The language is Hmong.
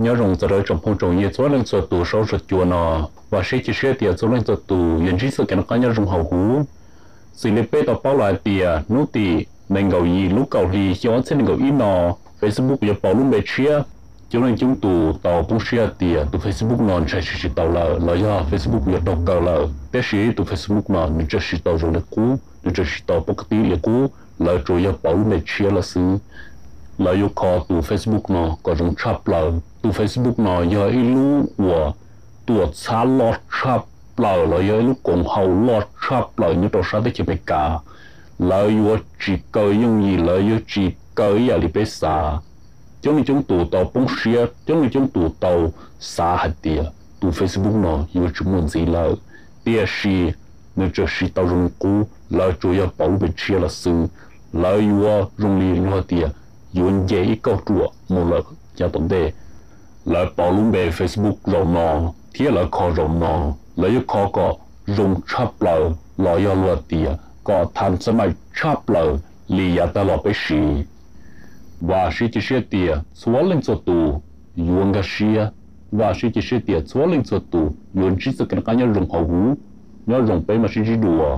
Nyob zoo txog rau tsoom phooj tsoom ywg txhua leej txhua tus saum huab cua no, vam thiab cia siab tias txhua leej txhua tus yuav ntsib txoj kev noj qab nyob zoo hauv huv. Xws li peb tau paub lawm hais tias hnub tim nees nkaum yim lub kaum hli xyoo ob txhiab nees nkaum ib no, Facebook yuav pauv lub npe tshiab. Coob leej coob tus tau poob siab tias tus Facebook no ntshai tsis tsis tau lawm los yog Facebook yuav raug kaw lawm. Tab sis tus Facebook no nws tseem tsis tau zoo li qub, nws tseem tsis tau pov ka tib li qub, lawv tsuas yog pauv lub npe tshiab lawm xwb. Lawv yuav kho tus Facebook no kom zoo tshaj plaws. Tus Facebook no yog ib lub uas tuam txhab loj tshaj plaws los yog ib lub koom haum loj tshaj plaws nyob rau sab teb chaws Amelikas. Lawv yuav tsis kaw yooj yim, lawv yuav tsis kaw ib yam li peb xav. Coob leej coob tus tau poob siab, coob leej coob tus tau xav hais tias tus Facebook no yuav tsis muaj ntxiv lawm. Tiam sis nws tseem tsis tau zoo li qub, lawv tsuas yog pauv lub npe tshiab lawm xwb. Lawv yuav zoo li luag tias yuav nce ib kauj ruam mus lawm yav tom ntej. Lawv pauv lub npe Facebook zaum no thiab lawv kho zaum no, lawv yuav kho kom zoo tshaj plaws los yog luag tias kom tham xab mais tshaj plaws li yav tag los peb siv. Vam thiab cia siab tias txhua leej txhua tus yuav nkag siab. Vam thiab cia siab tias txhua leej txhua tus yuav ntsib txoj kev noj qab nyob zoo hauv huv. Nyob zoo, peb mam sib ntsib dua.